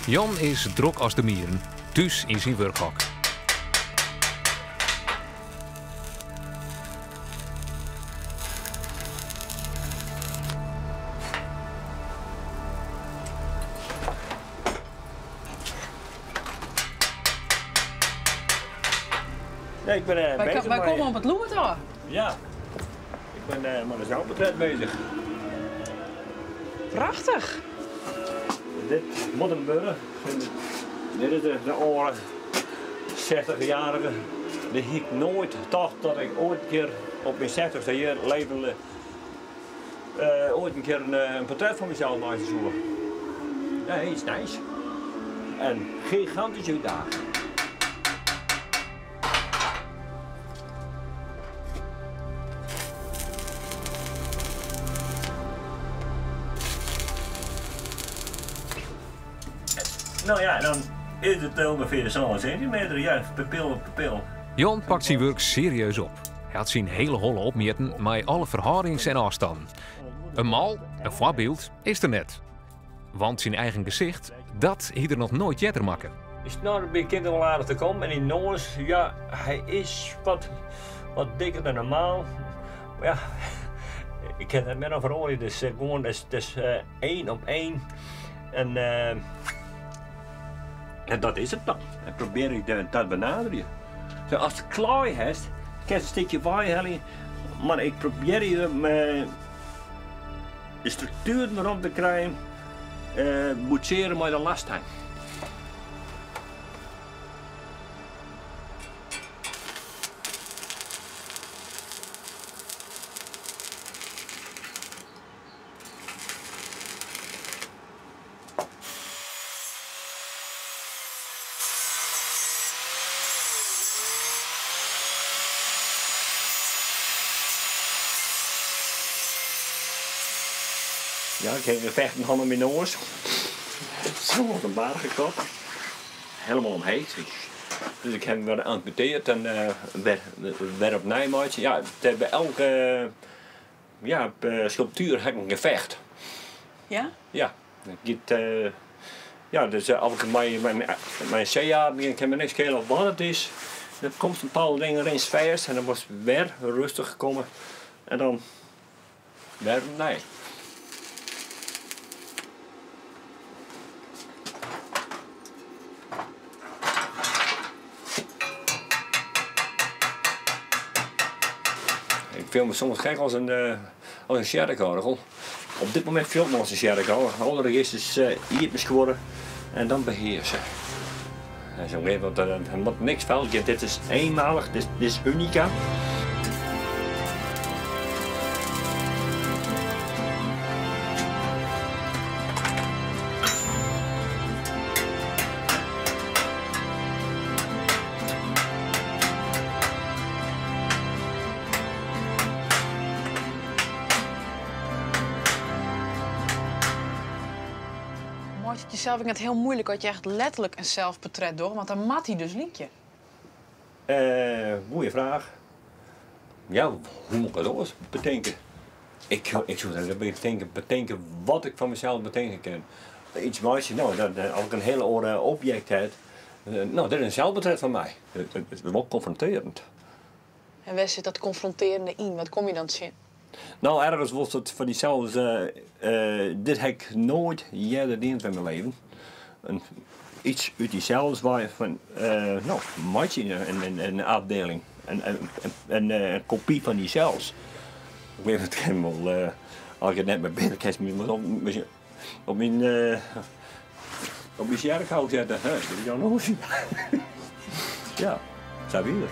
Jan is drok as de mieren, thús yn syn wurkhok. Nee, ik ben Wy, bezig wy mei- komme op it lûd ôf. Ja, ik ben mei in zelfportret bezig. Prachtich. Dit moet hem worden. Dit is de oude 60-jarige. Die hie ik nooit tocht dat ik ooit een keer op mijn 60ste jaar leven ooit een keer een portret van mezelf maken zou. Nee, is nice. Een gigantische uitdaging. Nou ja, dan is het ongeveer zo'n centimeter. Ja, pupil op pupil. Jan pakt syn wurk serieus op. Hy hat syn hiele holle opmjitten mei alle ferhâldings en ôfstannen. In mal, in foarbyld, is der net. Want syn eigen gesicht, dat hie er noch noait earder makke. Die snor begint wel aardig te komen. En die noas, ja, hy is wat dikker dan normaal. Maar ja, ik kan het meer nog veroorlieven. Dus gewoon, dus één op één. En dat is het dan. En probeer ik dat benaderen. Zo, als het klaar is, kan je een stukje waai Maar ik probeer je de structuur erop te krijgen. Boetseren met de last hebben. Ja, ik heb een vechten van mijn noos. Zo wat een baargekop. Helemaal omheen. Dus ik heb hem weer geamputeerd en weer opnieuw maken. Ja, bij elke sculptuur heb ik een gevecht. Ja? Ja. Het gaat, ja, dus als ik mijn C-jaar, ik kan me niks schelen of wat het is. Dan komt een paar dingen eens vast en dan wordt het weer rustig gekomen. En dan weer opnieuw. Ik voel me soms gek als een sjerkorgel. Op dit moment voel ik me als een sjerkorgel. Alle registers hier geworden en dan beheersen. En zo weet want er moet niks fout gaan. Dit is eenmalig, dit is unica. Jezelf, ik vind het heel moeilijk dat je echt letterlijk een zelfportret doet, want dan mat hij dus liedje. Goeie vraag. Ja, hoe moet ik dat eens bedenken? Ik zou dat bedenken wat ik van mezelf bedenken kan. Iets moois, nou, dat, als ik een hele oren object heb, nou, dit is een zelfportret van mij. Het is wel confronterend. En waar zit dat confronterende in? Wat kom je dan te zien? Nou, ergens was het van diezelfde, dit heb ik nooit eerder gedaan in mijn leven. Een, iets uit diezelfde waar je van, nou, maatje in een afdeling. Een kopie van diezelfde. Ik weet het helemaal, als ik het net meer binnen kan, moet ik op mijn sjerkhout zetten. Hè, dat is jouw notie. Ja, zijn we hier.